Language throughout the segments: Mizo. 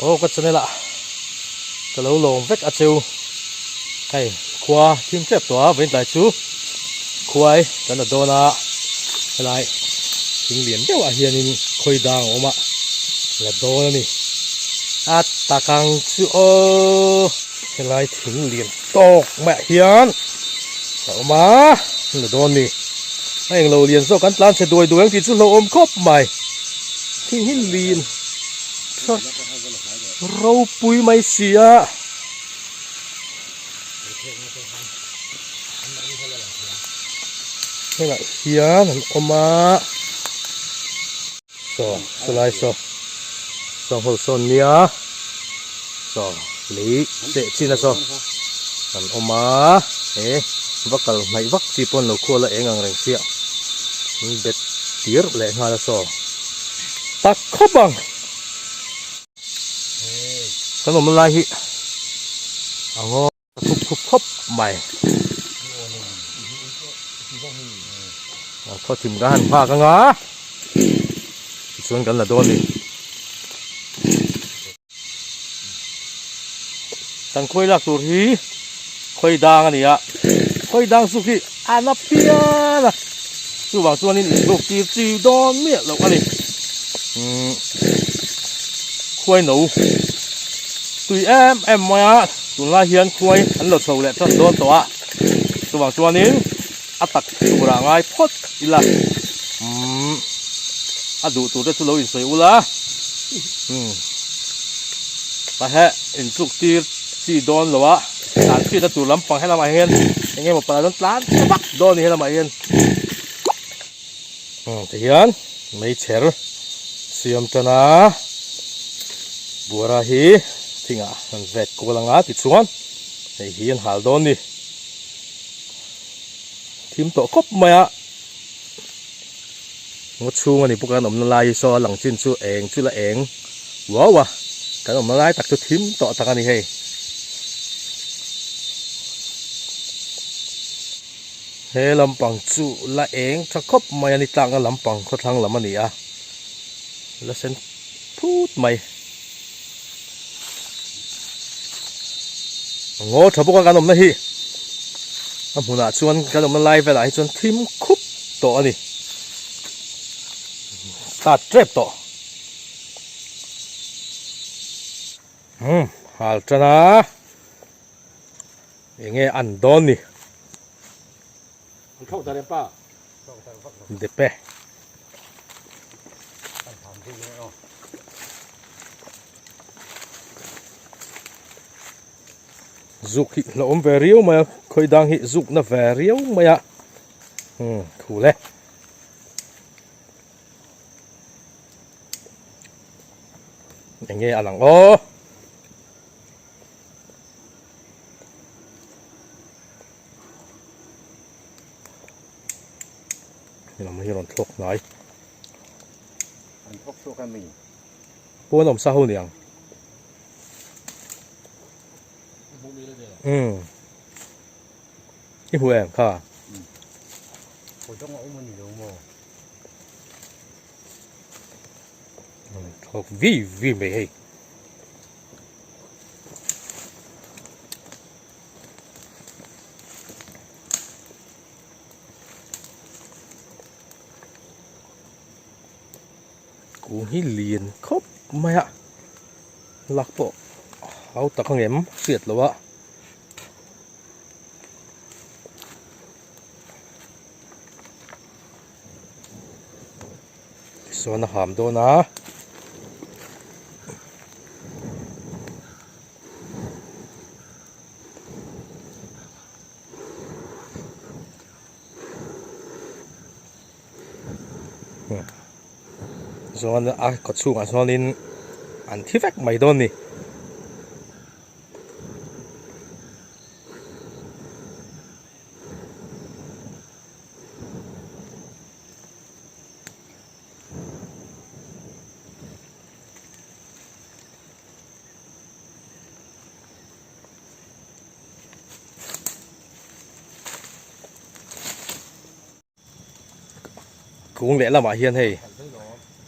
Aw ka channel ah ka lo lawm vek a cheu hei khua thim tep tawh a vawiin chu khuai kan la dawn a helai thing lian deuh ah hianin khawi dang a awm a la dawn a ni a tak ang chu aw helai thing lian tawk maiah hian a awm a an la dawn a ni a englo lian zawk an tlan chhe duai duai ang tih chu hlauhawm khawp mai thing hi lin ropui mai si a. Helaiah hian an awm a saw sawlai saw saw ho sawn nia saw lei seh chin a saw an awm a he va kal hnaih vak chi pawh an lo khual a eng ang reng sia an bet tir leh nghal a saw tak khawp ang. Kan awm lai hi a ngaw khup khup khawp mai. Khaw thim ka han nghak anga tichuan kan la dawn a ni. Kan khawi lak tur hi khawi dang a ni a, khawi dang chu khi a na phian a, chuvang chuanin inhluk tir chi dawn miah loh a ni. Umm khuai no tui em em mai a, tunlai hian khuai an lo chho leh tan dawn tawh a, chuvang chuanin a tak turah ngai phawt ila umm a duh tur te chu lo insawi ula umm a heh inchuk tir chi dawn lo a tlan chhiat a tur lampang helamah hian eng emaw pala dawn tlan chhe vak dawn a ni helamah hian umm tihian meichher siam tan a buara hi thingah an vet kual anga tichuan hei hi an hal dawn a ni. Thim tawh khawp mai a, ngaw chhung a ni bawk a an awmna lai hi saw a lang chin chu eng chu la eng uau a, kan awmna lai tak chu thim tawh tak a ni hei. He lampang chu la eng tha khawp mai a ni tlakna lampang khawthlang lam a ni a, la sen phut mai. Ngaw tha bawk a kan awmna hi a hmunah chuan kan awmna lai velah hi chuan thim khup tawh a ni start tep tawh umm hal tan a enge an dawn ni Depe. Zuk hi la awm ve riau mai a, khawi dang hi zuk na ve riau mai a, umm thu le. Enge a lang aw. Lam hi rawn thlawk hnai. An thlawk chhuak a mi. Pawn awm sa ho niang. Umm. I hmu em kha? Khawi dang a awm a ni lo maw? Thlawk vi vi mai hei. Kung hi lian khawp mai a lak pawh hau tak ang em hriat loh a. Tichuan a ham dawn a. Chuan a kaw chhungah chuanin an thi vek mai dawn a ni. Kung lehlamah hian hei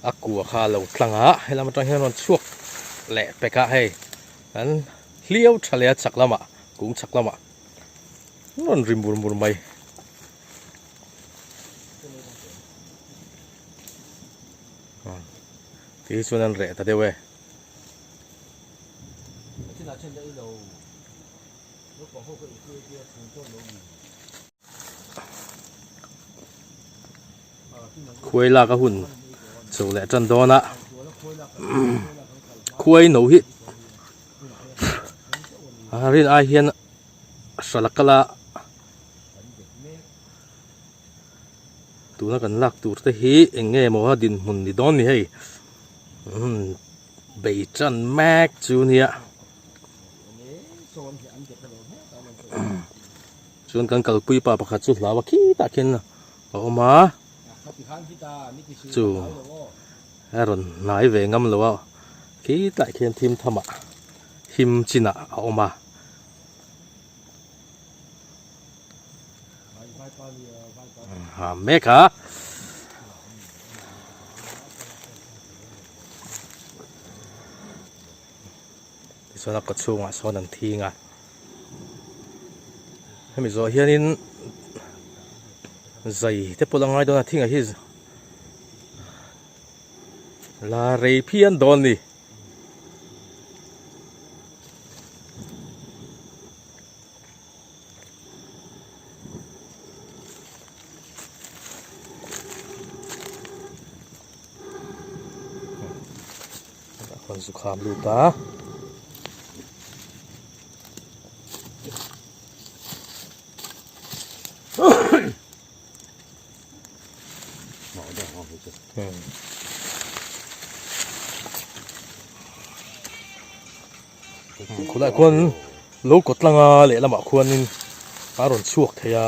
a kua kha a lo tlang a helam atang hian a rawn chhuak. leh pek a hei an hliau tha leh a chak lamah kung chak lamah an rawn ri mur mur mai. Ti hi chuan an reh ta deuh e. Khuai lak a hun chho leh tan dawn a khuai no hi a rin ai hian hral a kal a tuna kan lak tur te hi eng nge maw a dinhmun ni dawn ni hei bei tan mek chu nia. Chuan kan kalpui pa pakhat chu hlau a khitah khian a awm a chu a rawn hnai ve ngam lo a khitah khian thim tham ah him chin ah a awm a. Ha mek a. Tichuan a kaw chhungah sawn an thing a hemi zawh hianin zai te pawh la ngai dawn a thingah hi la rei phian dawn a ni. Rawn zu kham lut a. Khulai khuan lo kawt langa lehlamah khuanin a rawn chhuak thei a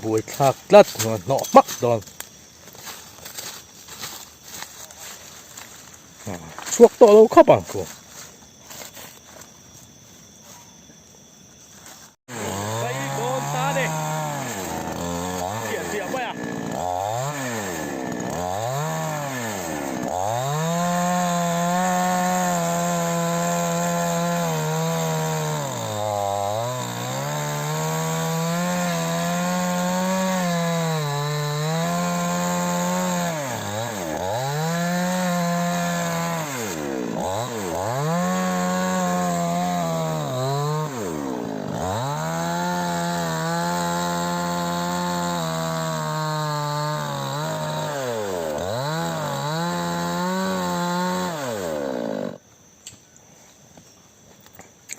buaithlak tlat hnawh hmak dawn. Chhuak tawh lo khawp ang chu. Zai dawn ta ni. Chiah chiah mai a.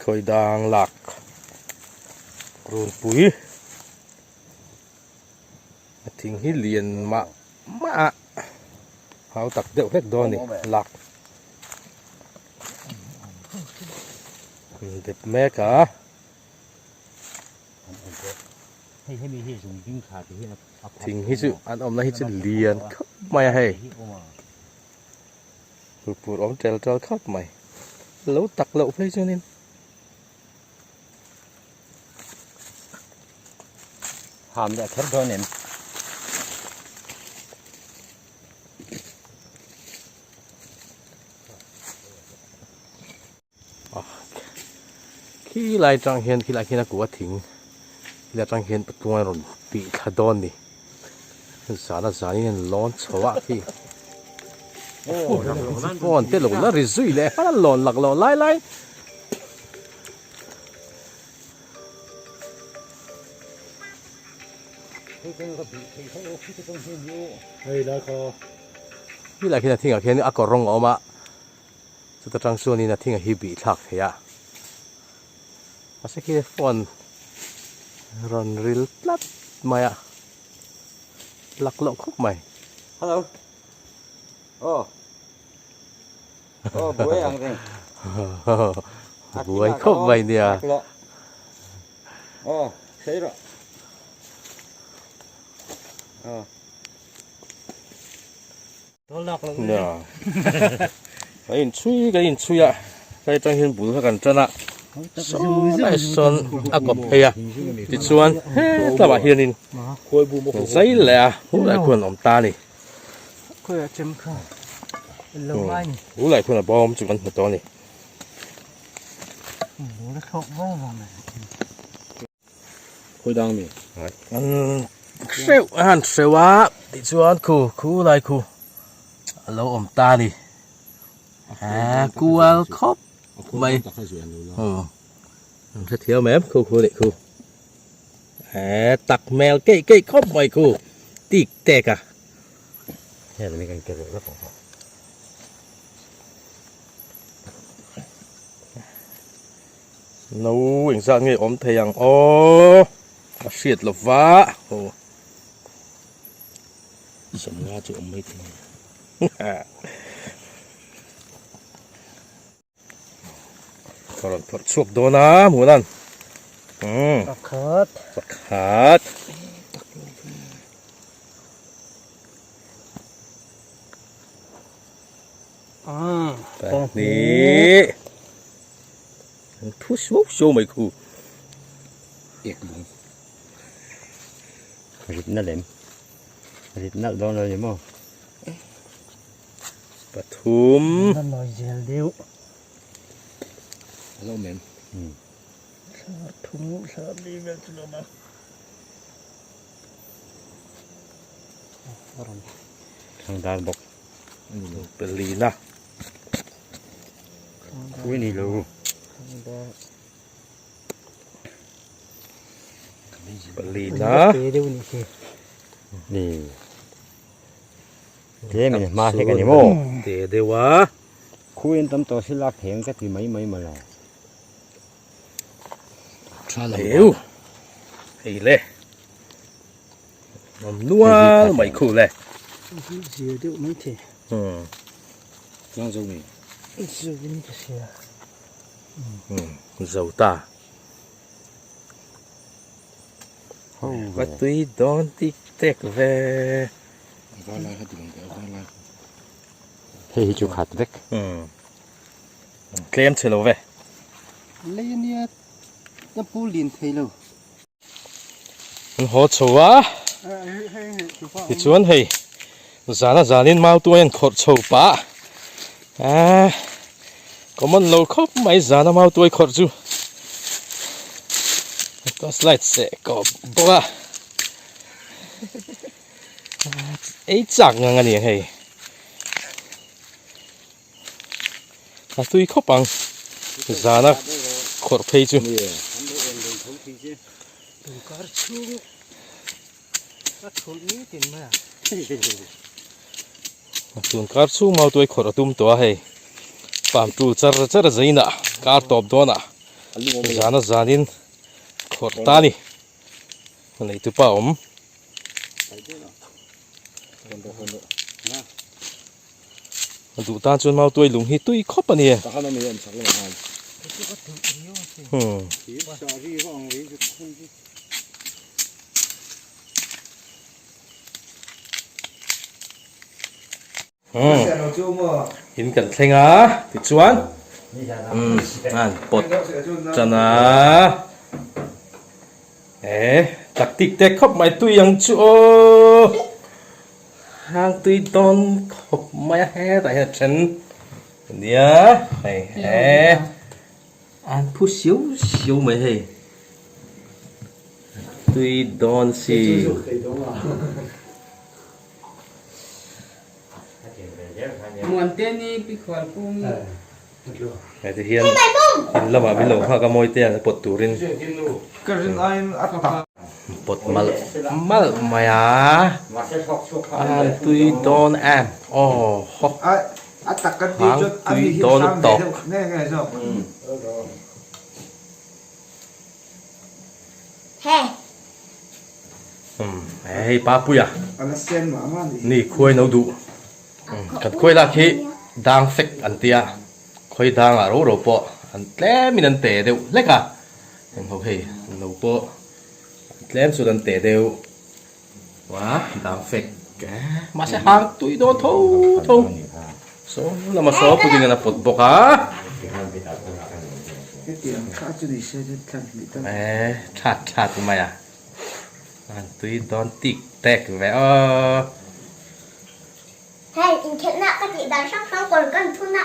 Khawi dang lak runpui a thing hi lian mah mah a hau tak deuh hlek dawn a ni lak dep mek a. Thing hi chu an awmna hi chu lian khawp mai a hei. Pur awm tel tel khawp mai. Lo tak loh phei chuanin. Ham leh kher dawn em? Khi lai tang hian khi lai khian a kua thing khi lai tang hian patung a rawn tih thla dawn ni zan a zan in an lawn chho a khi phone te lo la ri zui leh hman a lawn lak loh lai lai. Khi lai khian a thingah khian a kawr rawng a awm a. Chuta tang chuanin a thing a hi bih thlak thei a, mahse khi phone rawn ril tlat mai a, lak loh khawp mai. Hello. Aw. Aw buai ang reng. Buai khawp mai nia. Aw, sei rawh. Aw. Kan inchhui kan inchhui a hei atang hian bul kha kan tan a saw lai sawn a kawp phei a tichuan hetlaiah hianin zai leh a hmuh lai khuan a awm ta a ni. Lo ngai ni. Khu lai khuan a bawm chu kan hmu tawh a ni. Lung la thlawk vang vang mai. Khawi dang mi? An hreuh a han hreuh a tichuan khu khu lai khu a lo awm ta a ni. A kual khawp mai. An hrethiam em khu khu nih khu. He tak hmel keih keih khawp mai khu tik tek a. No engzat nge awm thei ang aw a hriat lo va aw sawmnga chu awm mai thei Ka rawn phawrh chhuak dawn a Muanan. Umm. Pakhat. Pakhat. Pahnih. An thu suau suau mai khu. Ek lung. Rit na lem. Rit nalh dawn lo ni maw? Pathum. Na nawi zel deuh. A lo awm em? Thla thum thla li vel chu lo awm a. Thlang dar bawk. Pelina. Khui ni lo. Palina. Ni. Tlem in hma hlek a ni maw? Te deuh a. Khui an tam tawh si lak theng ka ti mai mai mawle. Tha lo deuh. Hei le. Awm nual mai khu le. Zir deuh mai thei. Tlang zo mi. Zo in ka hria. Zo ta. Va tui dawn tik tek ve. Hei hi chu khat vek. Tlem chhe lo ve. Lei ania ka pu lin thei lo. An haw chho a. Tichuan hei zana zanin mau tuai an khawrh chho pah a common lo khawp mai zana mau tuai khawrh chu torch light seh kawp bawk a ei chak ngang a ni ang hei a tui khawp ang zana khawrh phei chu. Tun kar chhung mau tuai khawrh a tum tawh a hei palm tul char char a zainah kar tawp dawnah zana zanin khawrh ta a ni a neitu pa a awm. A duh tan chuan mau tuai lung hi tui khawp a ni e. In kan thleng a tichuan an pawt tan a e tak tik tek khawp mai tui ang chu aw hang tui dawn khawp mai a hetah hian a then ania hei e. An phu siau siau mai hei. Tui dawn si. Hei ti hian in lamah min lo nghak a mawi te an pawt turin pawt malh malh mai a. An tui dawn em aw haw. Hang tui dawn tawk. Hei Papuia ni khuai no duh kan khuai lak hi dang fek an tia khawi dangah ro ro pawh an tlemin an te deuh hlek a heng ho hei an lo pawh an tlem chuan an te deuh. Wah dang fek mahse hang tui dawn tho tho saw lama saw pudding an a pawt bawk a eh that that mai a han tui dawn tik tek ve aw. inkhelhna ka tih dan hrang hrang kawr kan thun a.